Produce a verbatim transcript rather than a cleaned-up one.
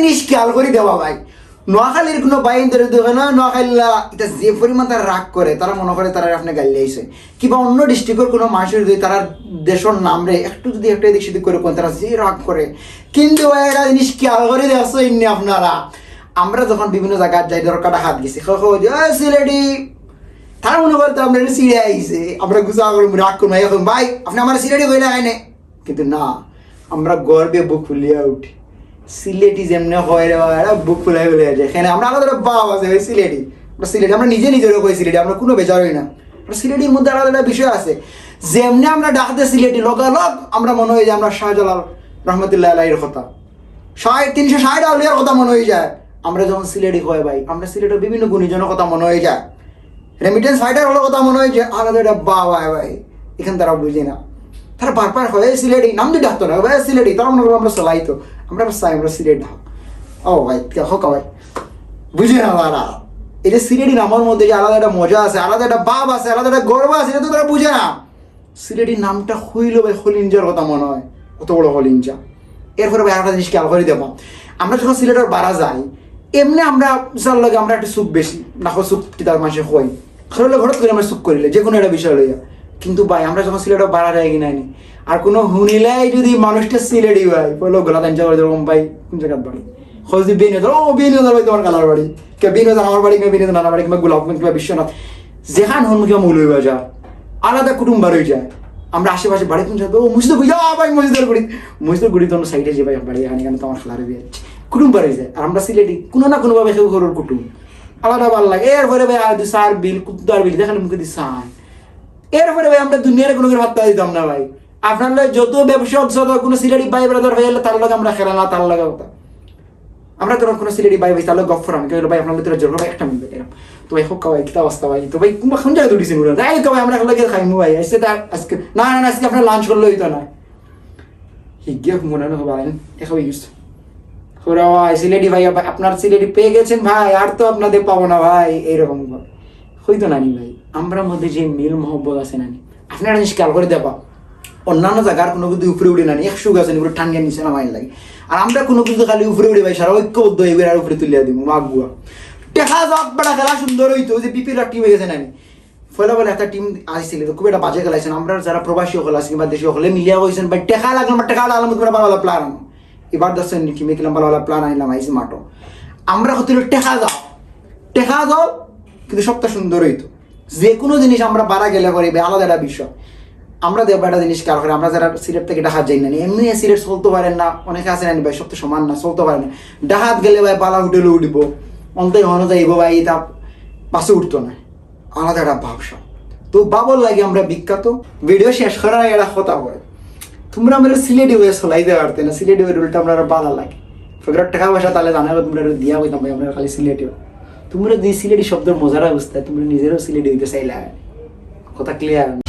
জিনিস খেয়াল করি দেবা ভাই, নোয়াখালীর কোনো ভাইয়াইন্তরে দেখো না, নোয়াখালীরা ইতা যে পরিমাণ তারা রাগ করে, তারা মনে করে তারা আপনে গাইল্লাইছে। কিবা অন্য ডিস্ট্রিক্টর কোনো মানুষর যদি তারা দেশর নামরে একটু যদি একটু এদিক সেদিক করে কইন, তারা যে রাগ করে। কিন্তু ভাই, একটা জিনিস খেয়াল করি দেখছো ইন্নি আপনারা, আমরা যখন বিভিন্ন জাগাত যাই, ধরো কাটা হাত গেছি, কেউ কেউ যে, "ওই সিলেটি", তারা মনে করে তো আমরা সিলেটি আইছে, আমরা গুছা করবো, রাগ করবো, এখন, "ভাই, আপনে আমার সিলেটি কইলা কেনে?" কিন্তু না, আমরা গর্বে বুক ফুলিয়া উঠি। সিলেটি যেমনে কয় রে বাবা, এরা বুক ফুলাই ফুলাই যায়। এখানে আমরা আলাদা একটা ভাব আছে, ওই সিলেটি। আমরা সিলেটি, আমরা নিজে নিজেরও কই সিলেটি, আমরা কোনো বেজার হই না। আমরা সিলেটির মধ্যে আলাদা একটা বিষয় আছে, যেমনে আমরা ডাক দে সিলেটি, লগালগ আমরা মনে হয় যে আমরা শাহজালাল রহমতুল্লাহ আলাইহির কথা, ষাট, তিনশো ষাট আউলিয়ার কথা মনে হয়ে যায়। আমরা যখন সিলেটি কয় ভাই, আমরা সিলেটের বিভিন্ন গুণীজনের কথা মনে হয়ে যায়। রেমিটেন্স ফাইটার হলো কথা মনে হয় যে আলাদা একটা বা ভাই ভাই, এখানে তারা বুঝে না। তারা বারবার হয়, "এই সিলেটি", নাম দিয়ে ডাকতো না, "ভাই সিলেটি", তারা মনে করবো আমরা চলাই তো, আমরা আবার চাই, আমরা সিলেট ডাক। ও ভাই, কে হোক ভাই, বুঝে না তারা। এই যে সিলেটি নামের মধ্যে যে আলাদা একটা মজা আছে, আলাদা একটা ভাব আছে, আলাদা একটা গর্ব আছে, এটা তো তারা বুঝে না। সিলেটি নামটা হইল ভাই হলিঞ্জার কথা মনে হয়, কত বড় হলিঞ্জা। এরপরে ভাই একটা জিনিস খেয়াল করে দেবো, আমরা যখন সিলেটের বারা যাই, এমনি আমরা যার লগে আমরা একটু চুপ বেশি, না হয় চুপ কি তার মাসে হই, আসলে হঠাৎ করে আমরা চুপ করিলে যে কোনো একটা বিষয় লইয়া। কিন্তু ভাই, আমরা যখন সিলেটের বারা যাই কিনা নি, আর কোনো হুনিলাই যদি মানুষটা সিলেটি ভাই, বললো গলা দাঞ্চা করে, "ভাই, কোন জায়গার বাড়ি?" খোঁজ দি বিন হাজার, "ও বিন হাজার ভাই, তোমার কালার বাড়ি।" কে বিন হাজার আমার বাড়ি, কে বিন হাজার নানা বাড়ি, কিংবা গোলাপগঞ্জ, কিংবা বিশ্বনাথ, যেখান হন কিংবা মৌলভীবাজার, আলাদা কুটুম বার হয়ে যায়। আমরা আশেপাশে বাড়ি কোন জায়গায়, "ও মসজিদে কই?" "যা ভাই, মসজিদের গুড়ি।" মসজিদের গুড়ি তো সাইডে যে ভাই, বাড়ি এখানে, এখানে তো আমার ফ্ল্যাট হয়ে যাচ্ছে। কুটুম বার হয়ে যায়। আর আমরা সিলেটি কোনো না কোনোভাবে কেউ করোর কুটুম। আলাদা ভালো লাগে। এরপরে ভাই আর সার বিল, কুত্তার বিল, দেখালে মুখে দিস সান। এরপরে ভাই আমরা দুনিয়ার কোনো কিছু ভাবতে দিতাম না ভাই। আপনার লগে যত ব্যবসা অবস্থা, কোনো সিলেটি ভাই ব্রাদার হয়ে গেলে তার লগে আমরা খেলা না, তার লগে কথা। আমরা তো কোনো সিলেটি ভাই ভাই তাহলে গফ করাম, কেউ ভাই আপনার ভিতরে জোর ভাই একটা মিনিট এরকম। তো ভাই হোক ভাই, কিতা অবস্থা ভাই? তো ভাই কোন, কোন জায়গায় উঠেছেন ওরা? যাই হোক ভাই, আমরা এখন লাগে খাইমু ভাই। এসে তার আজকে, "না, না, না, আজকে আপনার লাঞ্চ করলে হইতো না।" হিগিয়ে মনে হয় ভাই, দেখা হয়ে গেছে। ওরা ভাই সিলেটি ভাই, আপ-, আপনার সিলেটি পেয়ে গেছেন ভাই, আর তো আপনাদের পাবো না ভাই, এইরকম ভাবে। হইতো না নি ভাই, আমরার মধ্যে যে মিল মহব্বত আছে না নি, আপনারা জিনিস খেয়াল করে দেবা, অন্যান্য জায়গার কোনো কিছু উপরে উঠে না নি, এক সুখ আছে নি, পুরো টানিয়ে নিচে নামাই লাগে। আর আমরা কোনো কিছু খালি উপরে উঠে ভাই, সারা ঐক্যবদ্ধ হয়ে আর উপরে তুলিয়া দিব, মাগুয়া। দেখা যাক বেটা, খেলা সুন্দর হইতো, ওই যে বিপিএল টিম হয়ে গেছে না নি, ফলে বলে একটা টিম আসছিল, খুব একটা বাজে খেলাইছেন। আমরা যারা প্রবাসী হকল আছে কিংবা দেশি হকলে মিলিয়া কইছেন, "ভাই, টেকা লাগলো, আমার টেকা লাগলো, তোমরা ভালো ভালো প্লেয়ার আনো।" এবার দেখছেন নি, টিমে কিলাম ভালো ভালো প্লেয়ার আনলাম, আইসি মাঠো। আমরা হতে টেকা দাও, টেকা দাও, কিন্তু সবটা সুন্দর হইতো। যে কোনো জিনিস আমরা বাড়া গেলে করি, ভাই, আলাদা একটা বিষয়। আমরা দেখবো একটা জিনিস কার করে, আমরা যারা সিলেট থেকে ঢাকা যাই না নি, এমনি সিলেট চলতে পারেন না, অনেকে আছে না নি ভাই, সব তো সমান না, চলতে পারেন না। ঢাকাত গেলে ভাই, বালা হোটেলে উঠবো, অন্তই হনো যাইবো ভাই, তা বাসে উঠতো না। আলাদা একটা ভাবসা। তো বাবর লাগে আমরা বিখ্যাত। ভিডিও শেষ করার আগে একটা কথা বলে, তোমরা আমরা সিলেটি হয়ে চলাইতে পারতে না, সিলেটি হয়ে উল্টা আমরা আরো বালা লাগে। তোমরা টাকা পয়সা তাহলে জানা গেল, তোমরা দিয়া কইতাম ভাই, আমরা খালি সিলেটি হয়ে। তোমরা যদি সিলেটি শব্দের মজাটা বুঝতে, তোমরা নিজেরাও সিলেটি হইতে চাইলে। কথা ক্লিয়ার?